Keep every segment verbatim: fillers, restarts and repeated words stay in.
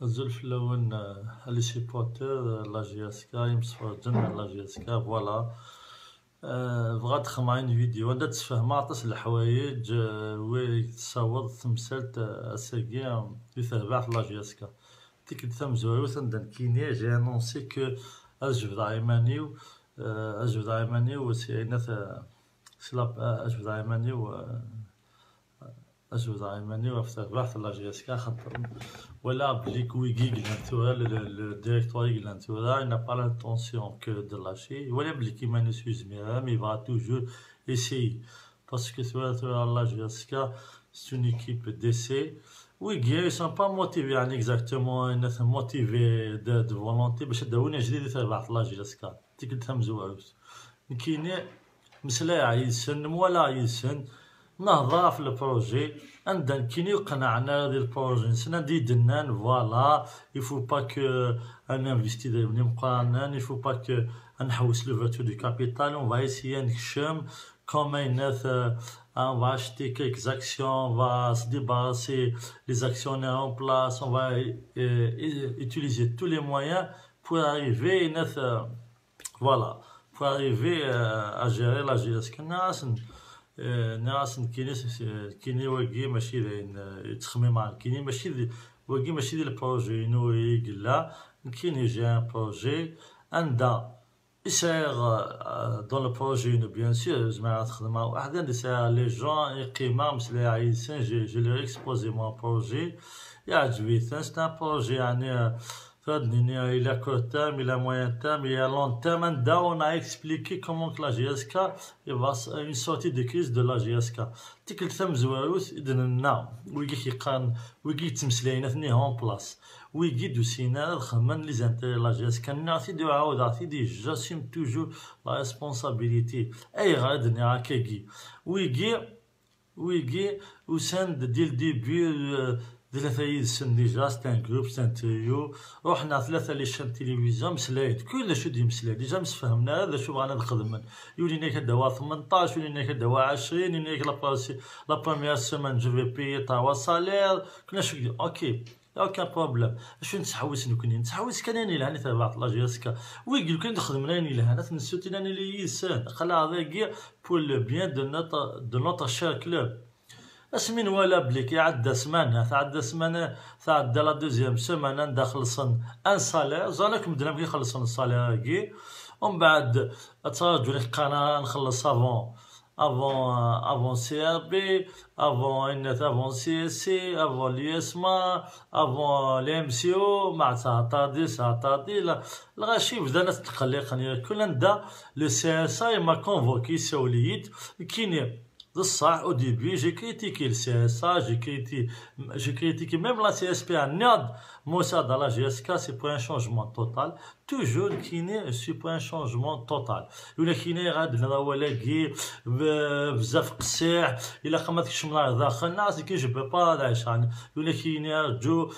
Azul fell-awen, euh, les supporters, euh, la J S K, imsefrǧen n la J S K, voilà. Euh, bɣiɣ ad xedmeɣ une vidéo anda d-sfehmeɣ aṭas n leḥwayeǧ, euh, wi tessaweḍ temsalt, euh, ass-agi, euh, di terbaɛt n la J S K. Tikkelt tamezwarut anda nekkini, j'ai annoncé que ad jebdeɣ iman-iw, euh, ad jebdeɣ iman-iw si ayen at, euh, si la, euh, ad jebdeɣ iman-iw, euh, ad jebdeɣ iman-iw ɣef terbaɛt n la J S K, xaṭer walaɣ belli wigi i yellan tura, le, le, le directeur i yellan tura, il n'a pas l'intention que de lâcher. Iwala belli iman-is ur yezmir ara, mais il va toujours essayer. Parce que tura, tura la J S K, c'est une équipe d'essai. Wigi, ils sont pas motivés, يعني, exactement, ils sont motivés de, de volonté, باش ad d-awin ajdid di terbaɛt n la J S K. Tikkelt tamezwarut. Nekkini, meslayeɣ yid-sen, mwalaɣ yid-sen, nehḍer ɣef le projet, anda nekkini ur qennɛen ara di le projet-nsen, anda i d-nnan, voilà, il faut pas que ad ninvesti idrimen imeqqranen, il faut pas que ad nḥewwes l'ouverture du capital, on va essayer ad nekcem, comme ayen at, euh, on va acheter quelques actions, on va se débarrasser les actionnaires en place, on va, euh, utiliser tous les moyens pour arriver, ayen at, euh, voilà, pour arriver, euh, à gérer la J S K. Nniɣ-asen, euh, nniɣ-asen nekkini, nekkini wagi mačči d ayen, euh, yettxemmim nekkini, mačči d, wagi mačči d le projet-inu i yella. Nekkini, j'ai un projet anda i sɛiɣ, euh, dans le projet-inu, bien sûr, zemreɣ ad xedmeɣ weḥd-i, anda i sɛiɣ les gens i qqimeɣ, meslayeɣ yid-sen, je, je leur exposé mon projet, yeɛǧeb-iten, c'est un projet, yeɛni, euh, tura ad nini, il y a court terme, il y a moyen terme, il y a long terme, anda on a expliqué comment que la J S K, il va s-, une sortie de crise de la J S K. Tikkelt tamezwarut i d-nenna, wigi k-yeqqaren, wigi yettmeslayen, atni en place. Wigi d-usin ara ad xedmen les intérêts de la J S K. Nniɣ-t-id, uɛawdeɣ-t-id, j'assume toujours la responsabilité. Ayɣer i d-nniɣ akkagi? Wigi, wigi usan-d dès le début, euh, d tlata yid-sen déjà, c'est un groupe, c'est un trio. Ruḥen ar tlata les chaînes télévision, meslayen-d, kul d acu d-yemslay. Déjà msefhamen ara d acu bɣan ad xedmen. Yiwen yenna-k ad d-awiɣ tmenṭac, yiwen yenna-k ad d-awiɣ ɛecrin, yiwen yenna-k la, la première semaine je vais payer trois salaires, kul acu, ok. Aucun problème. Acu nettḥewwis nekkni? Nettḥewwis kan ayen yelhan i terbaɛt la J S K. Wigi lukan d-xedmen ayen yelhan, ad ten-nessutin ad nili yid-sen. Aql-aɣ dagi pour le bien de notre, de notre cher club. Asmi nwala belli iɛedda ssmana, tɛedda ssmana, tɛedda la deuxième semaine anda xellṣen un salaire, ẓran akk medden amek i xellṣen le salaire-agi. Umbeɛd ad ttraǧun i qqaren ara nxelleṣ avant, avant, euh, avant C R B, avant, ayen at, avant C S C, avant l'U S M A, avant le M C O, ma ttɛeṭṭaḍi, ttɛeṭṭaḍi, la, lɣaci bdan ad tqelliqen, kul anda le C S A i m'a convoqué, issawel-iyi-d, nekkini, d ṣṣeḥ, au début, j'ai critiqué le C S A, j'ai critiqué, j'ai critiqué même la C S P A, nniɣ-d, ma usiɣ-d à la J S K, c'est pour un changement total. Toujours nekkini, je suis pour un changement total. Ula kini ɣad nɣa awal-agi, b-, bzaf qessiḥ, ilaq ma tkecmem ar daxel, neɣ c'est que je peux pas ad ɛiceɣ. Ula kini rǧu,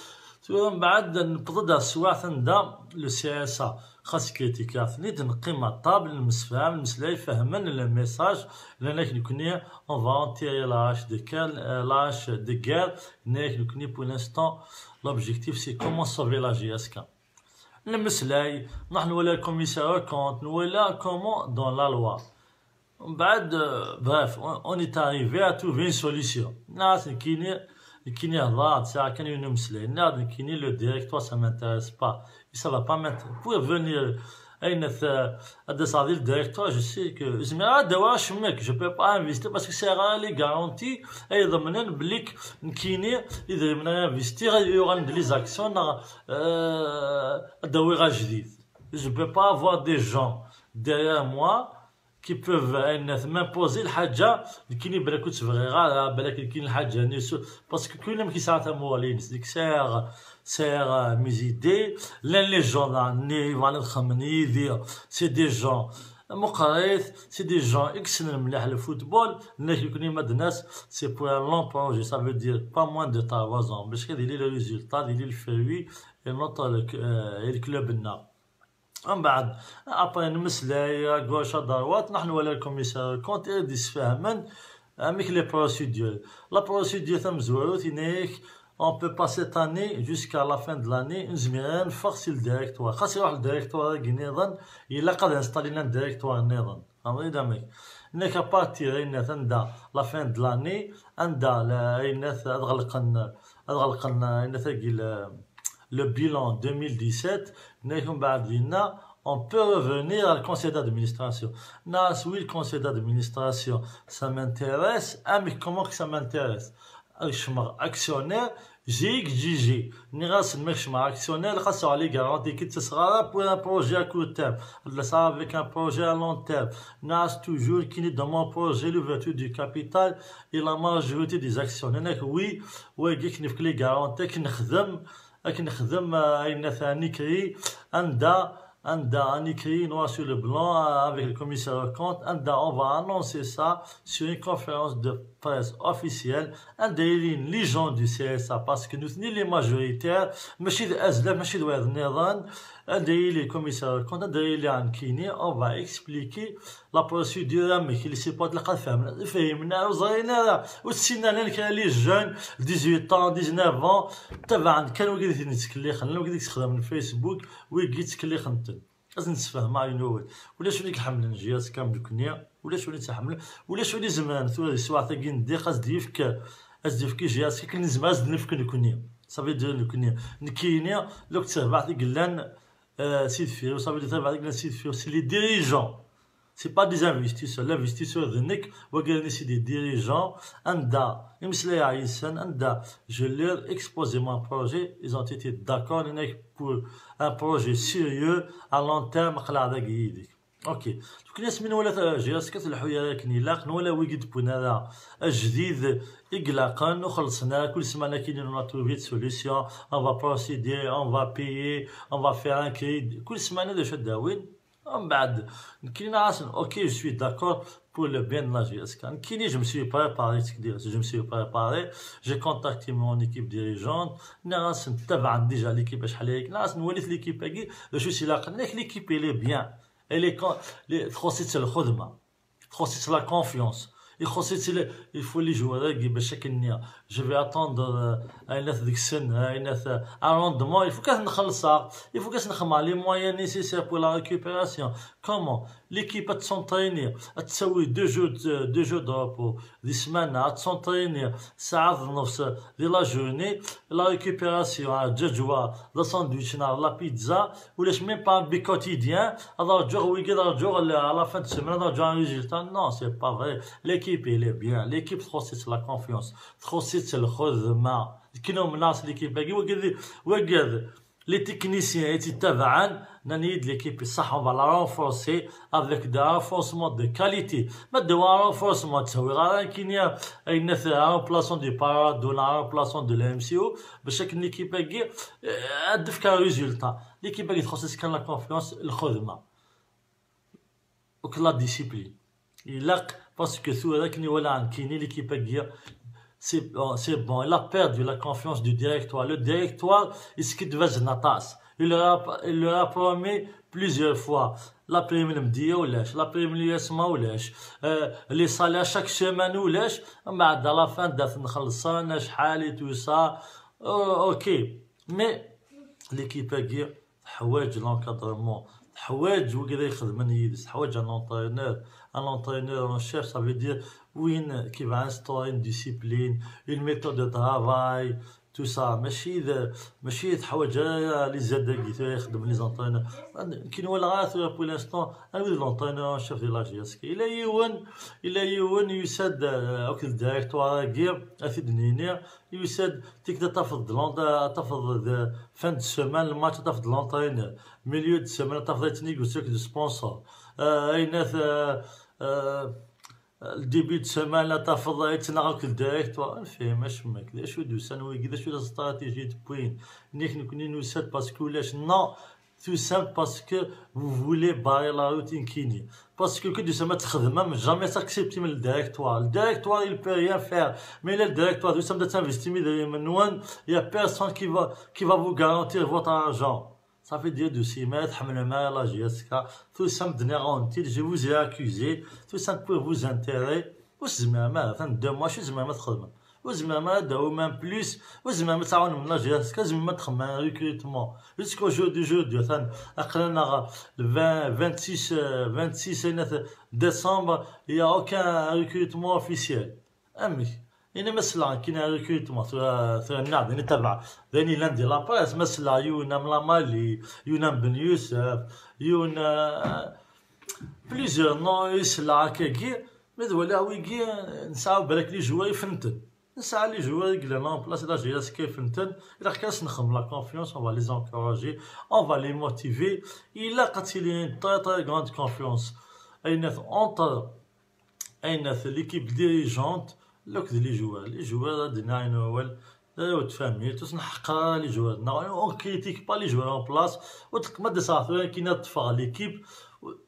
tura mbeɛd newweḍ-d ar teswiɛt anda le C S A, xas critiquer-ten-id, neqqim à table, nemsefham, nemmeslay, fehmen le message, nnan-ak nekkni, on va enterrer la hache de guerre, euh, la hache de guerre, nnan-ak nekkni, pour l'instant, l'objectif, c'est comment sauver la J S K. Nemmeslay, nruḥ nwala le commissaire aux comptes, nwala comment dans la loi. Mbeɛd, euh, bref, on, on est arrivé à trouver une solution. Nniɣ-as nekkini, nekkini hḍeṛ-d, sɛiɣ kan yiwen umeslay. Nniɣ-d nekkini, le directoire, ça m'intéresse pas. Et ça va pas m'intéresser. Pour venir, ayen at, euh, ad d-aseɣ di le directoire, je sais que, zemreɣ ad d-awiɣ acemma, je peux pas investir parce que sɛiɣ ara les garanties ay iḍemnen belli nekkini, idrimen ara investir, ay yuɣalen d les actions, neɣ, euh, ad d-awiɣ ajdid. Je peux pas avoir des gens derrière moi qui peuvent, ayen at, m'imposer lḥaǧa, nekkini balak ur tt-bɣiɣ ara, balak nekkini lḥaǧa-nni su-, parce que kul amek yesɛa tamuɣli-ines, nekk sɛiɣ, sɛiɣ, euh, mes idées, llan les gens-nni yebɣan ad xedmen yid-i, c'est des gens meqqrit, c'est des gens i yessnen mliḥ le football, nnan-ak nekkni ma d-nas, c'est pour un long projet, ça veut dire pas moins de trois ans, parce que les résultats, les fruits, et notre, euh, et le club-nneɣ. Mbeɛd, après, nemmeslay, à gauche, à droite, nruḥ nwala le commissaire aux comptes, i d-yessefhamen amek les procédures. La procédure tamezwarut, yenna-ak, on peut pas cette année jusqu'à la fin de l'année nezmer ad neffeɣ si le directoire. Xas iruḥ le directoire-agi nniḍen, ilaq ad installi un directoire nniḍen. Fehmeḍ-iyi-d amek? Nekk à partir, ayen-at, anda la fin de l'année, anda la, ayen-at, ad ɣelqen, ad ɣelqen, ayen-at-agi, le, le bilan deux mille dix-sept, nekk mbeɛd dinna, on peut revenir à le conseil d'administration. Nniɣ-as oui, le conseil d'administration, ça m'intéresse. Amek, comment que ça m'intéresse? Ad kecmeɣ actionnaire, j'ai exigé. Nniɣ-asen ma kecmeɣ actionnaire, xas uɣal les garanties qui tt-sɣara pour un projet à court terme. Ad laseɣ avec un projet à long terme. Nniɣ-as toujours qu'il est dans mon projet l'ouverture du capital et la majorité des actionnaires. Nekk, oui, wagi akken yefk les garanties, akken nexdem, akken nexdem, euh, ayen-at, anikri, anda, anda anikri noir sur le blanc, euh, avec le commissaire aux comptes, anda on va annoncer ça sur une conférence de presse officielle, anda yili les gens du C S A, parce que nutni les majoritaires, mačči d azlaf, mačči d wayeḍ nniḍen, anda yili le commissaire aux comptes, anda yili nekkini, on va expliquer la procédure amek, les supports ilaq ad fehmen, ur fhimen ara, ur ẓrin ara, ur ssinen ara, llan kra les jeunes, dix-huit ans, dix-neuf ans, ttabaɛen kan wigad i ten-yettkellixen, llan wigad i yessexdamen Facebook, wigi ttkellixen-ten. Ad sen-sfehmeɣ ayen ur, ulac win i iḥemmlen J S K am nekkni, ulac win i tt-iḥemmlen, ulac win izemren tura di teswiɛt-agi n ddiq ad s-d-yefk, ad s-d-yefk i J S K akken nezmer ad s-d-nefk nekkni. Ça veut dire nekkni, nekkini, lok d terbaɛt i yellan, euh, si deffir-iw, ça veut dire terbaɛt i yellan si deffir-iw, c'est les dirigeants. C'est pas des investisseurs. L'investisseur d nekk, wagi c'est des dirigeants, anda, imeslayeɣ yid-sen, anda, je leur exposé mon projet, ils ont été d'accord, nekk pour un projet sérieux, à long terme, aql-aɣ dagi yid-k. Ok. Donc, asmi nwala, euh, J S K tleḥḥu ara akken ilaq, nwala wigi d-wwin ara ajdid i ilaqen, ur xellṣen ara, kul ssmana akin on va trouver de solution, on va procéder, on va payer, on va faire un crédit, kul ssmana d acu ad d-awin. Mbeɛd, nekkini nniɣ-asen, ok, je suis d'accord pour le bien de la J S K. Nekkini, je me suis préparé, c'est-à-dire, je me suis préparé, j'ai contacté mon équipe dirigeante, nniɣ-asen, ttabaɛen déjà l'équipe acḥal aya, nniɣ-asen, walit l'équipe-agi, d acu i s-ilaqen, nekk l'équipe, elle est bien, elle est con-, les, txuṣṣ-itt lxedma, txuṣṣ-itt la confiance, ixuṣṣ-itt le, il faut les joueurs-agi bac akken-nni, je vais attendre, euh, ayen-at deg-sen, ayen-at, euh, un rendement, il faut qu'à ten-xellṣeɣ, il faut qu'à sen-xedmeɣ les moyens nécessaires pour la récupération. Comment? L'équipe ad s'entraîner, ad tawi deux jours de, deux jours de repos, di ssmana, ad s'entraîner, saɛa d nnefs, di la journée, la récupération, ah, ǧaǧwa, la sandwich, neɣ la pizza, ulac même pas un but quotidien, ad rǧuɣ wigi, ad rǧuɣ le, à la fin de semaine, ad rǧuɣ un résultat. Non, c'est pas vrai. L'équipe, elle est bien. L'équipe, txuṣṣ-itt la confiance. Txuṣṣ-itt lxedma. Kien umneɣ s l'équipe-agi, wagad, wagad, les techniciens i tt-ittabaɛen, nnan-iyi-d l'équipe iṣaḥ, on va la renforcer avec des renforcements de qualité. Ma d renforcement, ttawiɣ ara nekkini ayen-at, un remplaçant du Paradou, un remplaçant de la M C O, bac akken l'équipe-agi, euh, ad d-tefk un résultat. L'équipe-agi txuṣṣ-itt kan la confiance, lxedma. Donc la discipline. Ilaq, parce que tura akken i walaɣ nekkini l'équipe-agi, c'est, oh, c'est bon, il a perdu la confiance du directoire. Le directoire, yeskiddeb-asen aṭas. Il leur a, il leur a promis plusieurs fois. La prime n Mdiya ulac, la prime n l'U S M A ulac, euh, les salaires chaque semaine ulac, mbeɛd à la fin d-at nxellṣen, acḥal et tout ça. Oh, ok. Mais l'équipe-agi teḥwaǧ l'encadrement, teḥwaǧ wigad ay ixedmen yid-s, teḥwaǧ un entraîneur, un entraîneur en chef, ça veut dire win qui va instaurer une discipline, une méthode de travail, tout ça. Mačči d, mačči teḥwaǧ ara les aides-agi tura ixeddmen les entraîneurs. Nekkini walaɣ ara tura pour l'instant, anwa d l'entraîneur en chef de la J S K? Yella yiwen, yella yiwen yusa-d, euh, akked le directoire-agi, ad t-id-nini, yusa-d, tikkelt ad tafeḍ de l'ent-, ad tafeḍ de fin de semaine, le match ad tafeḍ de l'entraîneur. Milieu de semaine ad tafeḍ ad yettnégocier akked sponsor. Euh, ayen-at, euh, euh, le début de semaine ad tafeḍ ad yettnaɣ akked directoire. Ur nefhim acemma. D acu d-usan wigi, d acu d la stratégie de point? Nek nekkni nusa-d parce que ulac, non, tusam parce que vous voulez barrer la route nekkini. Parce que kid tusam ad txedmem, jamais s'accepter le directoire. Le directoire, il peut rien faire. Mais le directoire, tusam ad investir idrimen-nwen, il y a personne qui va, qui va vous garantir votre argent. Ça fait dire de si, mais tḥemmlem ara la J S K, tusam d-nniɣ-awen-t-id, je vous ai accusé, tusam pour vos intérêts, ur tezmirem ara, atan deux mois, acu tzemrem ad txedmem? Ur tzemrem ara ad d-tawim un plus, ur tzemrem ad tɛawnem la G S K, ur tzemrem ad txemmem recrutement. Jusqu'au jour d'aujourd'hui, atan aql-aneɣ le vingt, vingt-six, euh, vingt-six ayna décembre, il y a aucun recrutement officiel. Amek? Ini ma selleɣ nekkin recrutement, tura, tura nniɣ-d, ini tabaɛ, d ayen yellan di la presse, ma selleɣ yiwen am Lamali, yiwen am Ben Youssef, yiwen, euh, plusieurs noms i selleɣ akkagi, ma d walaɣ wigi, nesɛa balak les joueurs ifen-ten. Nesɛa les joueurs i yellan en place, la G S K ifen-ten, ilaq kan ad s-nexdem la confiance, on va les encourager, on va les motiver. Ilaq ad tili une très, très grande confiance. Ayna entre, ayna l'équipe dirigeante, akked les joueurs. Les joueurs, ad d-nini awal, ur tfehmem, ur sen-neḥqer ara les joueurs. Non, on critique pas les joueurs en place. Ur teqma d-tesɛa tura kina ad teffeɣ l'équipe,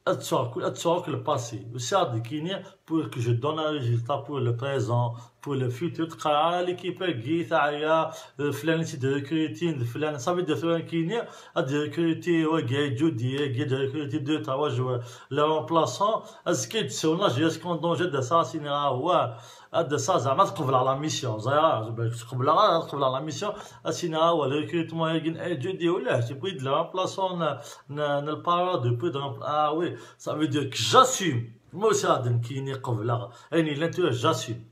ad ttuɣ, ad ttuɣ le passé. Usiɣ-d kini pour que je donne un résultat pour le présent, pour le futur. Teqra l'équipe-agi, teɛya, euh, flan i d-recruter, d flan. Ça veut dire tura kini ad recruter, wagi, Jody, wagi, ad recruter deux, trois joueurs. Le remplaçant, azekka i d-sewlen la G S K en danger, ad d-aseɣ ad s-iniɣ, ah, wa, ad d-aseɣ zeɛma ad qebleɣ la mission. Ẓriɣ, ah, qebleɣ, ad qebleɣ la mission, ad s-iniɣ, ah, wa, le recrutement-agi n Jody, ulac, et puis de le remplaçant n, n, n le parade, et puis de rempla-, ah oui, ça veut dire que j'assume. Ma usiɣ-d nekkini qebleɣ ayen yellan tura, j'assume.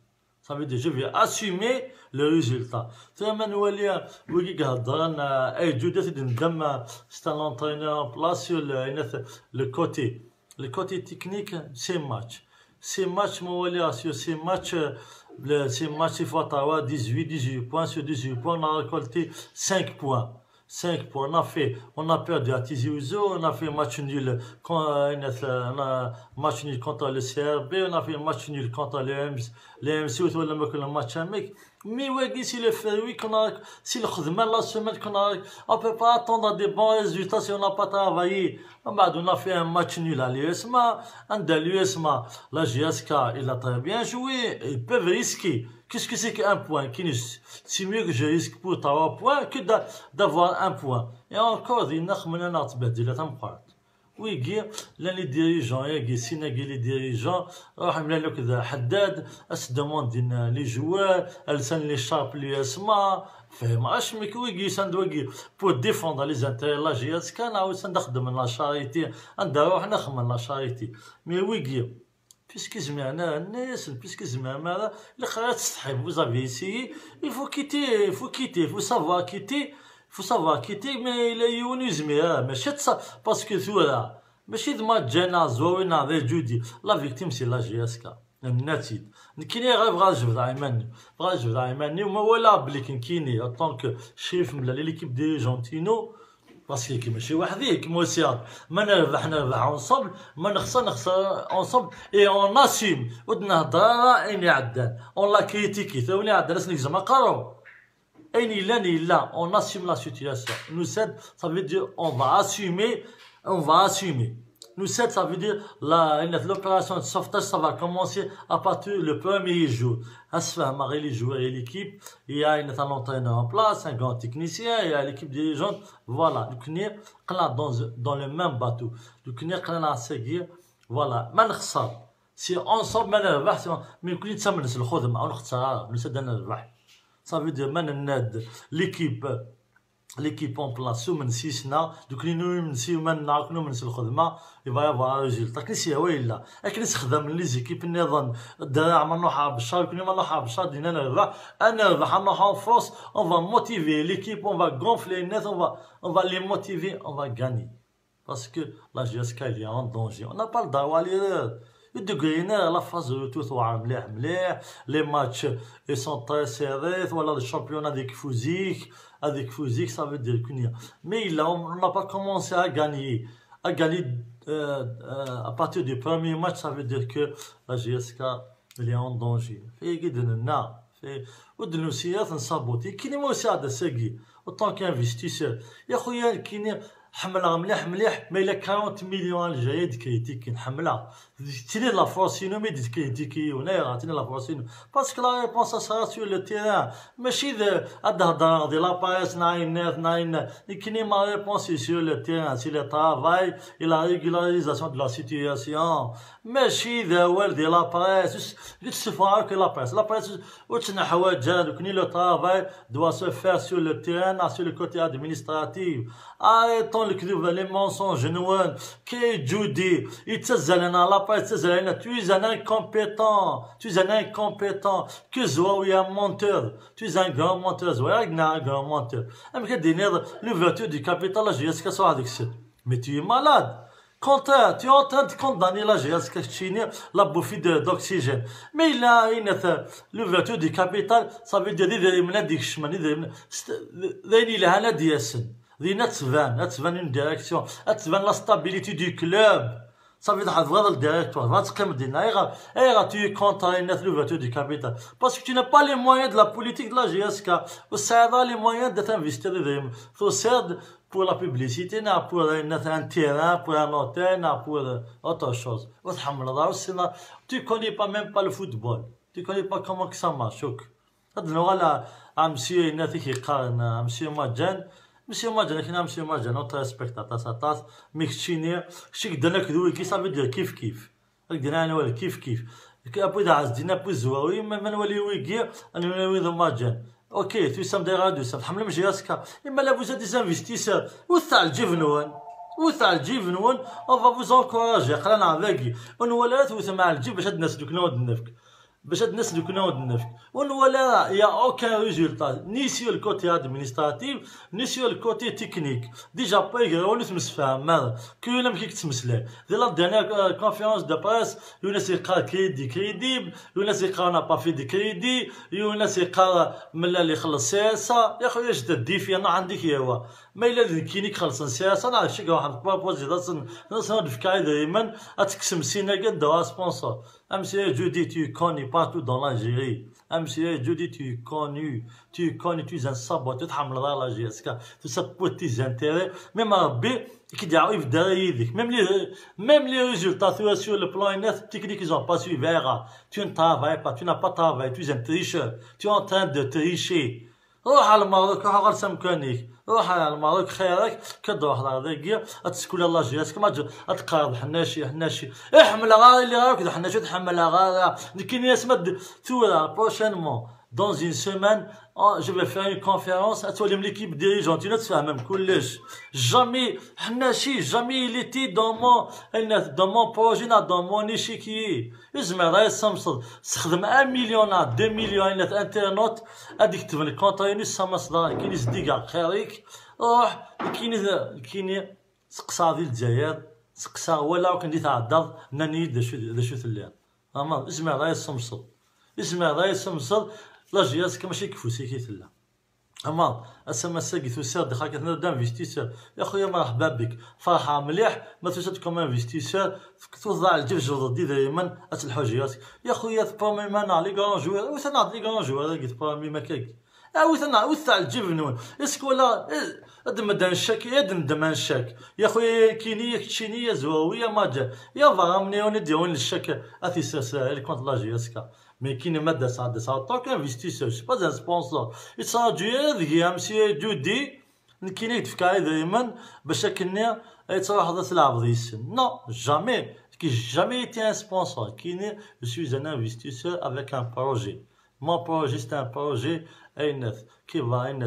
Ça veut dire, je vais assumer le résultat. Tura ma nwali, euh, wigi i iheddren, euh, ay Jody, ad t-id-neddem, euh, c'est un entraîneur en place sur le, le côté. Le côté technique, ces matchs. Ces matchs, ma waliɣ sur ces matchs, euh, le, ces matchs, il faut avoir dix-huit, dix-huit points. Sur dix-huit points, on a récolté cinq points. Cinq points. On a fait, on a perdu à Tizi Ouzou, on a fait match nul con-, euh, on a match nul contre le C R B, on a fait match nul contre le M C, le M C, ou le match amic. Mais ouais, c'est le fruit qu'on a, c'est le khidma la semaine qu'on a, on peut pas attendre des bons résultats si on n'a pas travaillé. On a fait un match nul à l'U S M A, un de l'U S M A, la G S K, il a très bien joué, ils peuvent risquer. Qu'est-ce que c'est qu'un point? C'est mieux que je risque pour trois points que d'a-, d'avoir un point. Et encore, il y a un. Wigi, llan les dirigeants, yagi, sin-agi les dirigeants, ruḥen mlalen akked Haddad, ad s-demandin les joueurs, lsan les charpes l'U S M A, fehmeɣ acemma, wigi usan-d wagi pour défendre les intérêts de la G S K, neɣ usan-d ad xedmen la charité, anda ruḥen ad xedmen la charité. Mais wigi, puisque zemren ara, nna-yasen, puisque zemren ara, ilaq ara tsetḥim, vous avez essayé, il faut quitter, il faut quitter, il faut savoir quitter, il faut savoir quitter, mais yella yiwen ur yezmir ara, mačči d ça, parce que tura, mačči d Maǧǧa neɣ Zwawi neɣ d Judi, la victime c'est la G S K. Nenna-tt-id. Nekkini ɣer bɣiɣ ad jebdeɣ iman-iw. Bɣiɣ ad jebdeɣ iman-iw. Ma walaɣ belli nekkini, en tant que Crif Melali, l'équipe dirigeante-inu, parce que mačči weḥd-i, comme usiɣ-d. Ma nerbeḥ, nerbeḥ ensemble. Ma nexser, nexser ensemble. Et on assume. Ur d-nehder ara ayen iɛeddan. On l'a critiqué. Ayen iɛeddan, ad s-negzem aqerru. Ayen yellan yella, on assume la situation. Nusa-d, ça veut dire on va assumer, on va assumer. Nusa-d, ça veut dire la, l'opération de sauvetage, ça va commencer à partir le premier jour. Ad sfehmeɣ i les joueurs et l'équipe, il y a un entraîneur en place, un grand technicien, il y a l'équipe dirigeante, voilà. Donc, on est dans, dans le même bateau. Donc, on est, voilà, ma nexser, c'est ensemble, ma nerbeḥ, c'est, mais nekkni nettamen s lxedma, ur nxeṣṣer ara, nusa-d ad nerbeḥ. Ça veut dire, ma nenna-d l'équipe, l'équipe en place, s umensi-nneɣ, nekkni numen s yiman-nneɣ, akk numen s lxedma, il va y avoir un résultat. Akken i s-yehwa yella. Akken i sexdamen les équipes nniḍen, ddreɛ ma nruḥ ɣer Beccar, nekkni ma nruḥ ɣer Beccar, dinna nerbeḥ, ad nerbeḥ, ad nruḥ en force, on va motiver l'équipe, on va gonfler les nerfs, on va, on va les motiver, on va gagner. Parce que la G S K, elle est en danger. On n'a pas le droit à l'erreur. Et de gagner la phase de retour, on va mlih, mlih. Les matchs, ils sont très serrés. Voilà, le championnat avec Fouzik, avec Fouzik, ça veut dire qu'il y a. Mais là, on on n'a pas commencé à gagner. À gagner euh, euh, à partir du premier match, ça veut dire que la G S K, elle est en danger. Fait que de nana, fait, ou de nous, c'est un saboté. Qui n'est pas aussi à de Segui, autant qu'investisseur. Il y a rien qui n'est Ḥemmleɣ mliḥ mliḥ ma yella quarante millions Algériens i d-kritikin, ḥemmleɣ. Tili la force-inu mi d-kritikin yiwen, ayɣer tili la force-inu? Parce que la réponse sera sur le terrain. Mačči d ad d-heddreɣ di la presse neɣ ayen neɣ ayen. Nekkini, ma réponse est sur le terrain, c'est le travail et la régularisation de la situation. Mačči d awal di la presse. Ur s-, ur ttessufɣeɣ akk i la presse. La presse ur tt-neḥwaǧ ara. Nekkini, le travail doit se faire sur le terrain, neɣ sur le côté administratif. Arrêtons le, les mensonges-nwen. Kay Judy, yettazzalen ɣer la presse, yettazzalen, tu es un incompétent, tu es un incompétent, que Zouaoui un menteur, tu es un grand menteur, Zouaoui un grand menteur. Amek ad d-tiniḍ l'ouverture du capital, la J S K sruḥ deg-s? Mais tu es malade. Contraire, tu es en train de condamner la J S K keččini, la bouffée de, d'oxygène. Mais il a une, l'ouverture du capital, ça veut dire d idrimen ad d-ikecmen, idrimen, c'est, d ayen yelhan ad d-yasen. Din ad tban, ad tban une direction, ad tban la stabilité du club. Ça veut dire tebɣiḍ le directoire, tebɣiḍ teqqimeḍ dinna. Ayɣer, ayɣer tu es contre l'ouverture du capital? Parce que tu n'as pas les moyens de la politique de la J S K. Ur tesɛiḍ ara les moyens de t'investir idrimen. Tusiḍ-d pour la publicité, neɣ pour un, un terrain, pour un hôtel, neɣ pour, euh, autre chose. Ur tḥemmleḍ ara, ur tessineḍ ara. Tu connais pas, même pas le football. Tu connais pas comment que ça marche, ok. Ad nuɣal ɣer, ɣer Monsieur Inat i k-yeqqaren, ɣer Monsieur Maǧan. Monsieur Maǧan, akken ɣer Monsieur Maǧan, on te respecte aṭas, aṭas. Mi keččini, kečč i yeddan akked wigi, ça veut dire kif kif. Ad k-d-nini anwa kif kif. Après d Ɛezdin, après Zwawi, ma, ma nwali wigi, ad nwali wid Maǧan. Ok, tusam dayɣer ad tusam. Tḥemmlem J S K. Imala vous êtes des investisseurs. Wwtet lǧib-nwen. Wwtet lǧib-nwen. On va vous encourager. Aql-aneɣ dagi. Ur nwala ara tewtem ar lǧib bac ad d-nas dukna ur d-nefk. Bac ad d-nas dukna ur d-nefk. Ur nwala ara, il y a aucun résultat, ni sur le côté administratif, ni sur le côté technique. Déjà, pas grave, ur nettemsefham ara. Kul amek i yettmeslay. Di la dernière, euh, conférence de presse, yiwen as-yeqqar crédit crédible, yiwen as-yeqqar on n'a pas fait de crédit, yiwen as-yeqqar melal ixelleṣ C S A. Ya xuya, je te défie, neɣ عندك يا هو. Ma yella d nekkini i ixellṣen C S A, neɣ d kečč i iruḥen tpropozid-asen, ad d-fkeɣ idrimen, ad tekksem sin-agi ad d-awiɣ sponsor. Ameslay Judy, tu es connu partout dans l'Algérie. Ameslay Judy, tu es connu, tu es connu, tu es un saboteur, ur tḥemmleḍ ara la J S K, tu sabotes tes intérêts. Même Rebbi, i k-id-iɛawen, ibedd ara yid-k. Même les, même les résultats, tu vois, sur le plan net, technique, ils ont pas suivi. Ayɣer? Tu ne travailles pas, tu n'as pas travaillé, tu es un tricheur, tu es en train de tricher. Ruḥ ɣer Lmerruk, ruḥ ɣer amkan-ik. Ruḥ ɣer Lmerruk, xir-ak, ad d-truḥeḍ ɣer dagi, ad teskulaḍ la J S K, ma ad teqqareḍ Ḥennaci, Ḥennaci. Ur ḥemmleɣ ara, lliɣ ara akked Ḥennaci, ur t-ḥemmleɣ ara. Nekkini asma d tura, prochainement, dans une semaine, oh, je vais faire une conférence, ad twalim l'équipe dirigeante, ad tfehmem kullec. Jamais, Ḥennaci, jamais il était dans mon, dans mon projet, neɣ dans mon échiquier. Ur tezmireḍ ara ad tessamseḍ. Sexdem un million neɣ deux millions, ayen internautes, ad d-ketben lkontra-inu, ur tessamaseḍ ara. Nekkini zeddigeɣ xir-ik. Ruḥ, nekkini, nekkini seqsaɣ di Lezzayer, seqsaɣ, walaɣ akken di tɛeddaḍ, nnan-iyi-d d acu, d acu telliḍ. Ama, ur tezmireḍ ara ad tessamseḍ. Ur tezmireḍ ara ad tessamseḍ, la J S K mačči deg ufus-ik i tella. Ama, ass-a ma ass-agi tusiḍ-d xaket d investisseur. Ya xuya, merḥba bik. Ferḥeɣ mliḥ ma tusiḍ-d comme investisseur, tuḍeɛ lǧib, tjebdeḍ-d idrimen, ad telḥu J S K. Ya xuya, tpromim-aneɣ les grands joueurs. Awit-aneɣ-d les grands joueurs-agi, tpromim akkagi. Awit-aneɣ, wwtet lǧib-nwen. Est-ce que wala, eh, ad d-medden ccak, ad d-neddem ccak. Ya xuya, ya nekkini, ya keččini, ya Zwawi, ya Maǧan, ya Baramni, on est-on ccak, ad t-isers, eh, contre la J S K. Mais nekkini ma d-aseɣ, d-aseɣ en tant qu'investisseur, je suis pas un sponsor. Yettraǧu ara deg-i Ameslay Judy, nekkini i d-fkeɣ idrimen bac akken-nni ad truḥeḍ ad tleɛbeḍ yes-sen. Non, jamais. J'ai jamais été un sponsor. Nekkini, je suis un investisseur avec un projet. Mon projet, c'est un projet, ayen, qui va, ayen,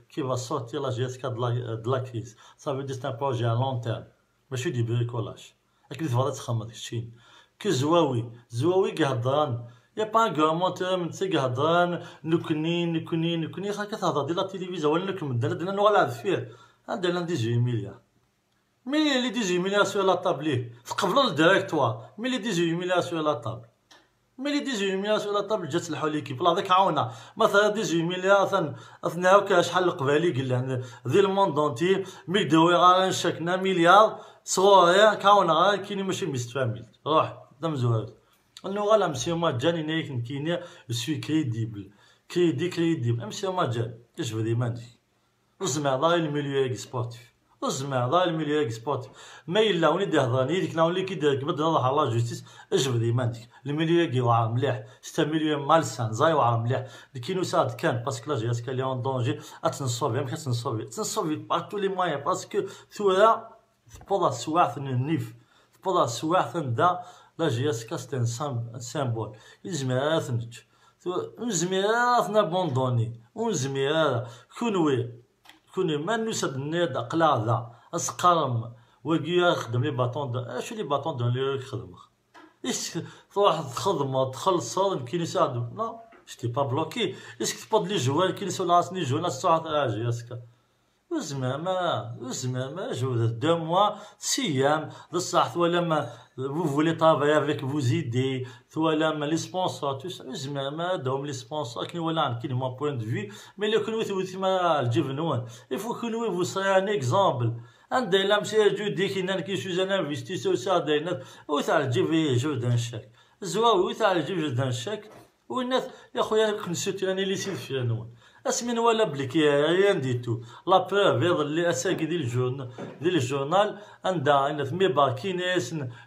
qui va sortir la J S K de la, de la crise. Ça veut dire c'est un projet à long terme. Mačči du bricolage. Akken i tebɣiḍ ad txedmeḍ keččini. Que Zwawi, Zwawi i iheddren. Y a pas un grand menteur am netta i iheddren, nekkni, nekkni, nekkni, xaṭi tehder di la télévision, wala nekk medden, ad d-nnan nuɣal ar deffir. Anda llan dix-huit milliards? Mais les dix-huit milliards sur la table, ih, tqebleḍ le directoire, mais les dix-huit milliards sur la table. Mais les dix-huit milliards sur la table, ǧǧet lḥu l'équipe. Là, dak ɛawneɣ. Ma terriḍ dix-huit milliards, atan, atan akk acḥal n Leqbayel i yellan di le monde entier, mi k-d-awiɣ ara ncak n un milliard, sɣur-i, ad k-ɛawneɣ ara, kini mačči mistfamilt. Ruḥ, d amezwaru. Nuɣal am Monsieur Maǧan, yenna-yak nekkini, je suis crédible. Crédit, crédible. Am Monsieur Maǧan, jbed iman-ik. Ur tezmireḍ ara i le milieu-agi sportif. Ur zmireɣ ara le milieu-agi sportif. Ma yella win i d-ihedren yid-k neɣ win i k-id-irekben ad d-iruḥ ɣer la justice, jbed iman-ik. Le milieu-agi yewɛer mliḥ. C'est un milieu malsain, ẓer yewɛer mliḥ. Nekkini usiɣ-d kan parce que la J S K elle est en danger. Ad tt-nsauver. Amek ad tt-nsauver? Ad tt-nsauver par tous les moyens, parce que tura tewweḍ ɣer teswiɛt n nnif. Tewweḍ ɣer teswiɛt anda la J S K c'est un sym-, un symbole. Ur nezmir ara ad t-nečč. Ur nezmir ara ad t-nabandoni. Ur nezmir ara. Kunwi, kunwi, ma nusa-d, nenna-d aql-aɣ da, ad s-qqarem, wagi ara xdem les bâtons de, acu les bâtons de roues i xedmeɣ? Est-ce que truḥeḍ txedmeḍ, txellṣeḍ, nekkini saɛdu? Non, j'étais pas bloqué. Est-ce que tewweḍ les joueurs, nekkini sulaɣ-asen les joueurs, ad s-truḥeḍ, ah, J S K. Ur zmirem ara, ur zmirem ara, jebdet deux mois, siyam, d ṣṣeḥ, twalam, vous voulez travailler avec vos idées, twalam les sponsors, tout ça, ur zmirem ara ad d-tawim les sponsors, akken i walaɣ nekkini, mon point de vue, mais la kunwi tewtem ara lǧib-nwen. Il faut kunwi vous soyez un exemple. Anda yella Monsieur Judy qui n'a, qui suis un investisseur aussi, anda yella, ur teɛǧib i jebden ccak. Zwawi, ur teɛǧib jebden ccak. Winna, ya xuya, ad ken-sutiren, ili si deffir-nwen. Asmi nwala belli ki rien du tout. La preuve, iḍelli, ass-agi di ljourn-, di ljournal, anda, inat, mi barkin,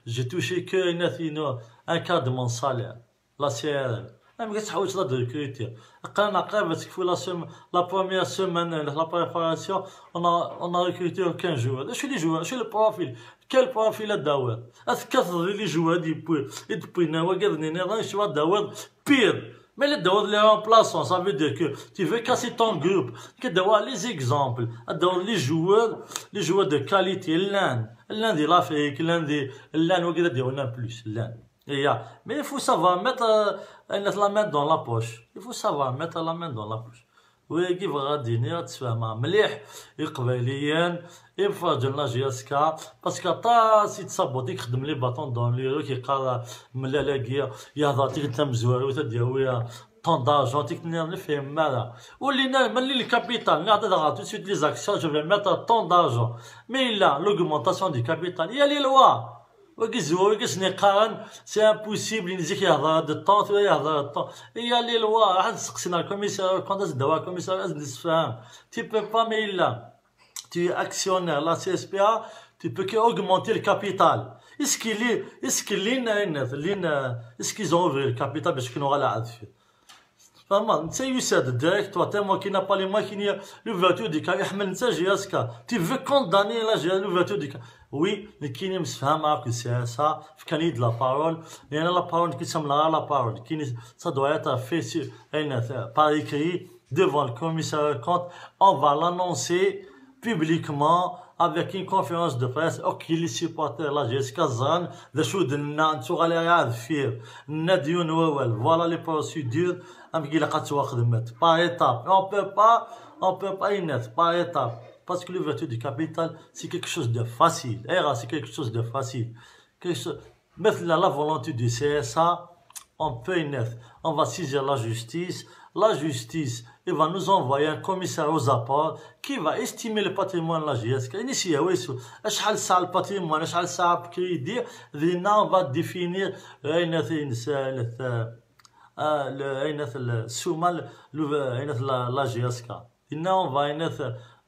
j'ai touché que, inat, inu, un quart de mon salaire. La C R L. Amek ad tḥewwseḍ ad recruter? Qqaren aqrab ad tekfu la sem-, la première semaine, la préparation, on a, on a recruté aucun joueur. Acu les joueurs, acu le profil? Quel profil ad d-tawiḍ? Ad tekkateḍ di les joueurs i d-yewwi, i d-wwin wagaden nniḍen, acu ad d-tawiḍ? Pire. Mais ad d-tawiḍ les remplaçants, ça veut dire que tu veux casser ton groupe. Ad d-tawiḍ les exemples, ad d-tawiḍ les joueurs, les joueurs de qualité, llan, llan di l'Afrique, llan di, llan wagad ad d-yawin en plus, llan. Iya, mais il faut savoir mettre, euh, la main dans la poche. Il faut savoir mettre la main dans la poche. Wagi bɣiɣ ad d-iniɣ, ad d-sfehmeɣ mliḥ Iqbayliyen, imferrǧen la J S K, parce que aṭas i ttṣabut i ixeddem les bâtons dans les roues, yeqqar, euh, mlal-agi, yehder tikkelt tamezwarut, ad d-yawi, euh, tant d'argent, tikkelt nniḍen, ur fhimen ara. Ur llin ara, mlal le capital, nniɣ-d ad aɣeɣ tout de suite les actions, je vais mettre tant d'argent. Mais il y a l'augmentation du capital, il y a les lois. Wagi zwawi, wagi sen-iqqaren, c'est impossible, i zik yehder de temps, tura yehder de temps. Il y a les lois, ad seqsin ar commissaire, quand ad ddaw ar commissaire, ad d-nessefhem. Tu peux pas, mais il a, tu es actionnaire, la C S P A, tu peux que augmenter le capital. Est-ce qu'il est, est-ce qu'il est, est-ce qu'ils ont ouvert le capital, parce que nous, on va la. Tfehmeḍ, netta yusa-d direct, toi, tellement qu'il n'a pas les moyens, l'ouverture du cas, iḥemmel netta J S K. Tu veux condamner la J-, l'ouverture du cas. Oui, nekkini msefhameɣ akked C S A, fkan-iyi-d la parole. Yerna la parole, nekkini semleɣ la parole. Nekkini, ça doit être fait sur, ayen, par écrit, devant le commissaire de compte. On va l'annoncer publiquement avec une conférence de presse. Ok, les supporters la J S K ẓran d acu d-nenna, nettuɣal ar deffir. Nenna-d yiwen wawal. Voilà les procédures. Amek ilaq ad ttwaxdment par étape. On peut pas, on peut pas, inat, par étape. Parce que l'ouverture du capital, c'est quelque chose de facile. Ayɣer c'est quelque chose de facile? Quelque chose, ma tella la volonté du C S A, on peut, inat, on va saisir la justice. La justice, il va nous envoyer un commissaire aux apports qui va estimer le patrimoine de la J S K. Inisi, oui, acḥal sɛa le patrimoine, acḥal sɛa crédit, dinna on va définir, euh, inat, inat, euh, euh, le, inat, le, ssuma, le, inat, la, la J S K. Dinna on va, inat,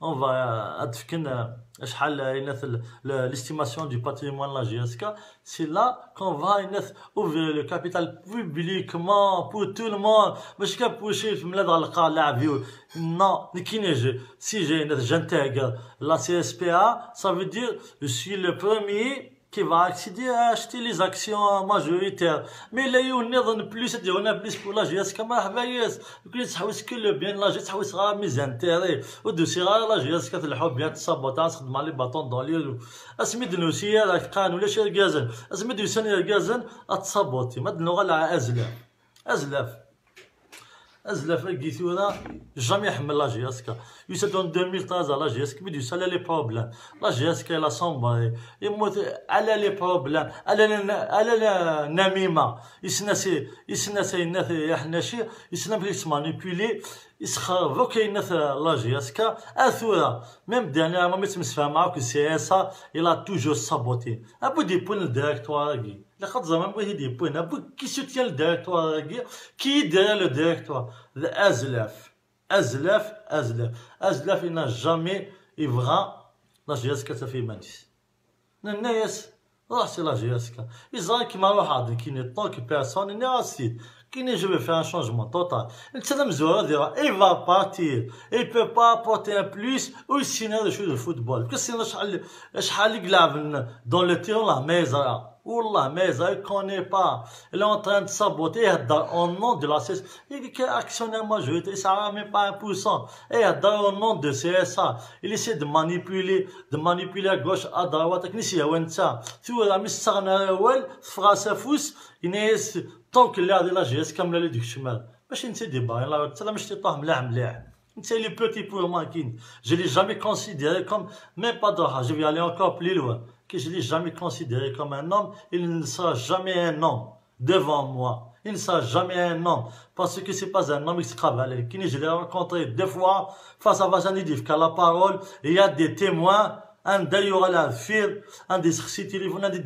on va, euh, ad d-fken, euh, acḥal, euh, inat, le, le, l'estimation du patrimoine de la J S K. C'est là qu'on va, inat, ouvrir le capital publiquement pour tout le monde. Mačči kan pour ceux qui mlad ɣer lqaɛ laɛbiw. Non, nekkini, je, si j'ai, inat, j'intègre la C S P A, ça veut dire je suis le premier qui va accéder à acheter les actions majoritaires. Mais la yiwen nniḍen plus, ad d-yawi plus pour la J S K, مرحبا yes. Nekkini nettḥewwis que le bien, la J S K tettḥewwis ɣer mes intérêts. Ur d-usiɣ ara la J S K telḥu bien, tessabot, ad txeddem les bâtons dans les roues. Asmi d-nusi ara qqaren ulac irgazen. Asmi d-usan irgazen, ad tessabotim. Ad nuɣal ɣer azlaf. Azlaf. Azlaf-agi tura, jamais ḥemmel la J S K. Yusa-d en deux mille treize à la J S K, mi d-yusa, ala les problèmes. La J S K, elle a sombré. Yemmut, ala les problèmes. Ala la, ala la namima. Yessen-as, yessen-as ayen-nni i Ḥnaci, yessen amek i yettmanipuli, yesxerb akk ayen-nni la J S K. A tura, même dernièrement, mi ttemsefhameɣ akked C S A, il a toujours saboté. Abu d-yewwin le directoire-agi. Ilaq ad teẓrem anwa i d-yewwin. Abu qui soutient le directoire-agi, qui est derrière le directoire. D azlaf. Azlaf, azlaf. Azlaf, il n'a jamais, il va, La J S K taf iman-is. Nenna-yas, ruḥ si la J S K. Iẓra kem ruḥeɣ-d nekkini tant que personne, nniɣ-as-t-id. Kini je vais faire un changement total. Netta d amezwaru ad iruḥ, il va partir. Il peut pas apporter un plus, ur yessin ara d acu d football. Parce que acḥal, acḥal i ilɛeb dans le terrain, la ma yeẓra. Wallah ma yeẓra, il connaît pas. Il est en train de saboter, ihedder au nom de la C S A. Il est actionnaire majoritaire, il sera même pas un pour cent. Ihedder au nom de C S A. Il essaie de manipuler, de manipuler à gauche, à droite, akken i s-yehwa netta. Tura mi s-ttaɣen ara awal, teffeɣ-as afus, yenna-yas, tant que lliɣ di la J S K, mlal-d deg ccmal. Mačči netta i d-ibarren la route, la mectiṭah mliḥ mliḥ. Netta il est petit pour moi, kin. Je l'ai jamais considéré comme, même pas droit, je vais aller encore plus loin, que je l'ai jamais considéré comme un homme, il ne sera jamais un homme devant moi. Il ne sera jamais un homme, parce que c'est pas un homme qui se travaille. Kini, je l'ai rencontré deux fois face à face, il a dit la parole, il y a des témoins, un d'ailleurs à la fil, un des téléphone, un des.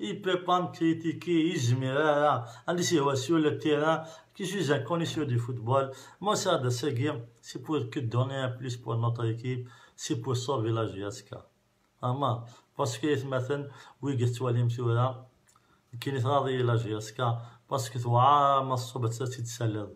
Il peut pas me critiquer, il se met là, un des sur le terrain, qui suis un connaisseur du football. Moi, c'est de ce game, c'est pour que donner un plus pour notre équipe, c'est pour sauver la J S K. Ama, parce que atmaten, wi yettwalim tura, kini tɣaḍ-iyi la J S K, parce que tewɛer ma tṣubb ad tt-id-tessaleḍ.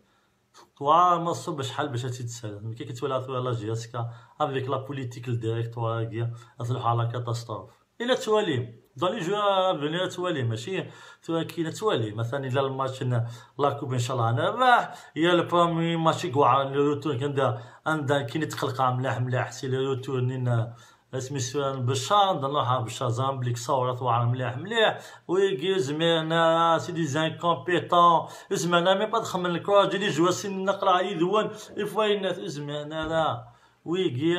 Tewɛer ma tṣubb acḥal bac ad tt-id-tessaleḍ. Nekk i yettwaliɣ tura la J S K, avec la politique, le directoire-agi, ad tluḥ à la catastrophe. Il a twalim, dans les jours à venir ad twalim, mačči tura kina ad twalim. Atan ila le match n la coupe, inchallah ad nerbeḥ. Il y a le premier match i yewɛren, le retour, anda, anda kini tqelqeɣ mliḥ mliḥ, c'est le retour n, asmi sfiran Bccar, nda nruḥ ɣer Bccar, ẓran belli Sawra tewɛer mliḥ mliḥ. Wigi ur zmiren ara, c'est des incompétents. Ur zmiren ara même pas ad xedmen le cross, ǧǧan les joueurs, sin naqleɣ yid-wen, il faut yenna-t, ur zmiren ara. Wigi,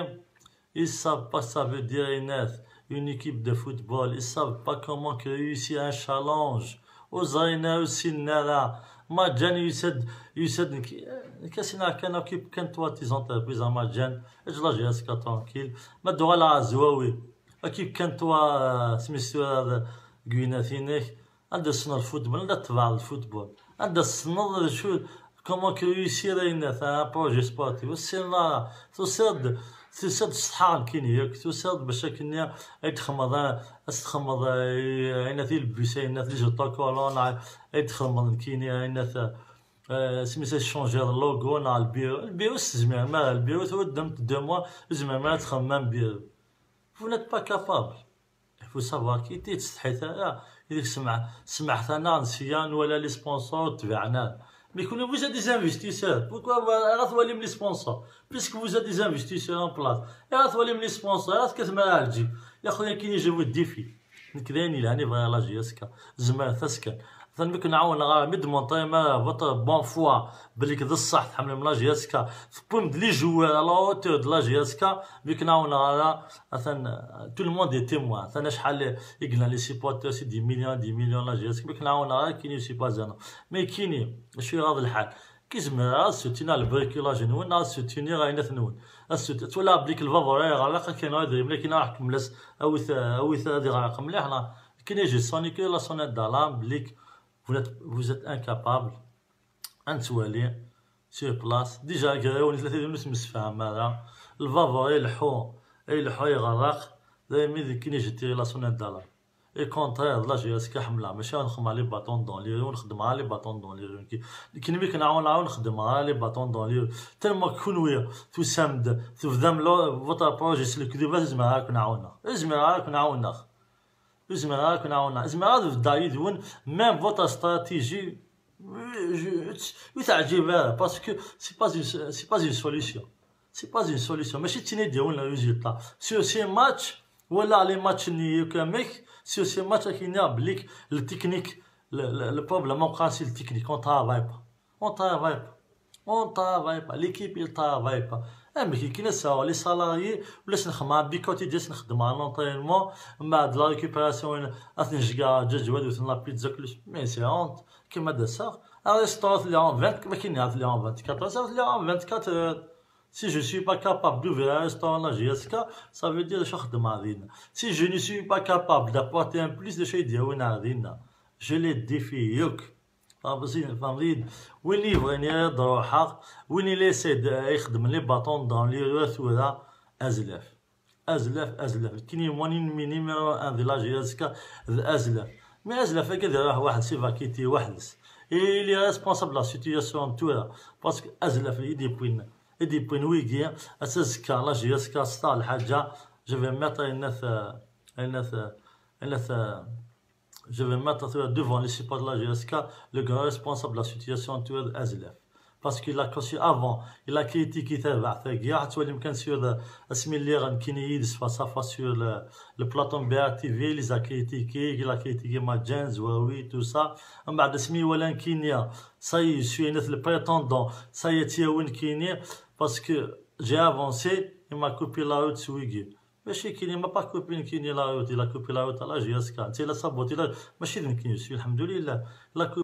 ils savent pas, ça veut dire yenna-t, une équipe de football, ils savent pas comment que réussir un challenge. Ur ẓrin ara, ur ssinen ara. Ma ǧǧan yusa-d, yusa-d nekk, nekk as-iniɣ kan, occupe kan toi tes entreprises, a ma ǧǧan, eǧǧ la J S K tranquille. Ma d-uɣaleɣ ɣer Zwawi, occupe kan toi, euh, smis tura deg winnat-inek, anda tessneḍ football, anda tebɛeḍ football, anda tessneḍ d acu, comment que réussir ayen, un projet sportif, ur ssineḍ ara, tusiḍ-d, tusiḍ-d s ṣṣeḥḥa nekkini yakk, tusiḍ-d bac akkenni ay d-txedmeḍ, a, ad s-txedmeḍ, a, ayen at ilbus, ayen at les autocollants, a, ay d-txedmeḍ nekkini, ayen at, a, asmi s-, changer le logo neɣ le bureau. Le bureau ur s-tezmirem ara, le bureau tura ddem-t deux mois, ur tezmirem ara ad txedmem un bureau. Vous n'êtes pas capable. Il faut savoir quitter, ur ttsetḥit ara. Ideg smeɛ-, smeɛt-aneɣ n sya, nwala les sponsors, ur tbiɛen ara. Mais kenwi, vous êtes des investisseurs. Pourquoi ara twalim les sponsors? Puisque vous êtes des investisseurs en place. Ara twalim les sponsors, ara tekkatem ara lǧib. Ya xuya, kini, je vous défie. Nekk d ayen yelhan i bɣiɣ la J S K. Zemret-as kan. Atan mi ken-ɛawneɣ ara, mi d-montrem ara votre bonne foi, belli d ṣṣeḥ tḥemmlem la J S K, tewwim-d les joueurs à la hauteur de la J S K, mi ken-ɛawneɣ ara, atan, euh, tout le monde est témoin. Atan acḥal i yellan les supporters, c'est des millions, des millions la J S K, mi ken-ɛawneɣ ara, kini, je suis pas un homme. Mais kini, acu iɣaḍ lḥal? Ki zemreɣ ad soutenir le bricolage-nwen, ad soutenir ayennat-nwen. Ad sout-, twalaḍ belli lbabuṛ-a iɣerraq, akken ad idrimen, akken ad ḥekmen, awit, awit ad iɣreq mliḥ, la. Kini, j'ai sonné que la sonnette d'alarme, belli vous êtes, vous êtes incapable. Ad nettwali sur place. Déjà, agraw n tlata d ur nettemsefham ara. Lbabuṛ ileḥḥu, ileḥḥu iɣerraq. Daymi d nekkini j'ai tiré la sonnette d'alarme. Et contraire, la J S K ḥemmleɣ, mačči ad nxedmeɣ les bâtons dans les roues, ur nxeddem ara les bâtons dans les roues. Nekkini mi ken-ɛawneɣ, ur nxeddem ara les bâtons dans les roues. Tellement que kenwi tusam-d, tebdam lo-, votre projet s lekdeb, ur zmireɣ ara ad ken-ɛawneɣ. Ur zmireɣ ara ad ken-ɛawneɣ. Ur zmireɣ ara ad ken-ɛawneɣ. Ur zmireɣ ara ad beddeɣ yid-wen, même votre stratégie, je, ur teɛǧib ara, parce que c'est pas une, c'est pas une solution. C'est pas une solution. Mačči d tin i d-yawin le résultat. Sur ces matchs, walaɣ les matchs-nni yakk amek, sur ces matchs, ad k-iniɣ belli le technique, le, le, le problème ameqqran c'est le technique, on travaille pas. On travaille pas. On travaille pas. L'équipe, il travaille pas. Amek akken ad sɛuɣ les salariés, ur la sen-xedmeɣ boycott, ad sen-xedmeɣ l'entraînement, mbeɛd la récupération, ad ten-jeggeɣ ǧaǧwad, wten la pizza, kulec. Mais c'est honte. Kima d-aseɣ, un restaurant ad t-liɣ en vingt, ma kini ad t-liɣ en vingt-quatre heures, ad t-liɣ en vingt-quatre heures. Si je suis pas capable d'ouvrir un restaurant la J S K, ça veut dire d acu xeddmeɣ dinna. Si je ne suis pas capable d'apporter un plus, d acu ay d-yawin ɣer dinna? Je les défie yakk. Tfehmeḍ-iyi-d? Win yebɣan ad ruḥeɣ, win i la essaye d-, ixeddmen les bâtons dans les roues tura, azlaf. Azlaf, azlaf. Nekkini mon ennemi numéro un di la J S K d azlaf. Mais azlaf akka d iruḥ waḥed si vakiti waḥdes. Il est responsable de la situation n tura. Parce que azlaf i d-yewwin, i d-yewwin wigi, ass azekka la J S K star lḥaǧa, je vais mettre une, euh, une, euh, une, euh, je vais mettre devant les supporters de la J S K le grand responsable de la situation n tura d azlaf. Parce qu'il a cassé avant, il a critiqué tabaɛt-agi. Ad twalim kan sur, euh, asmi lliɣ nekkini yid-s face à face sur le, le plateau n B R T V, il les a critiqués, il a critiqué Madjane, Zouaoui, tout ça. Mbeɛd asmi iwala nekkini, ça y est, je suis le prétendant, ça y est, tiawin nekkini, parce que j'ai avancé, il m'a coupé la route s wigi. Mačči kini, il m'a pas coupé nekkini la route, il a coupé la route à la J S K. Netta i la saboté la, mačči d nekkini, je suis, alhamdoulilah. Il a coupé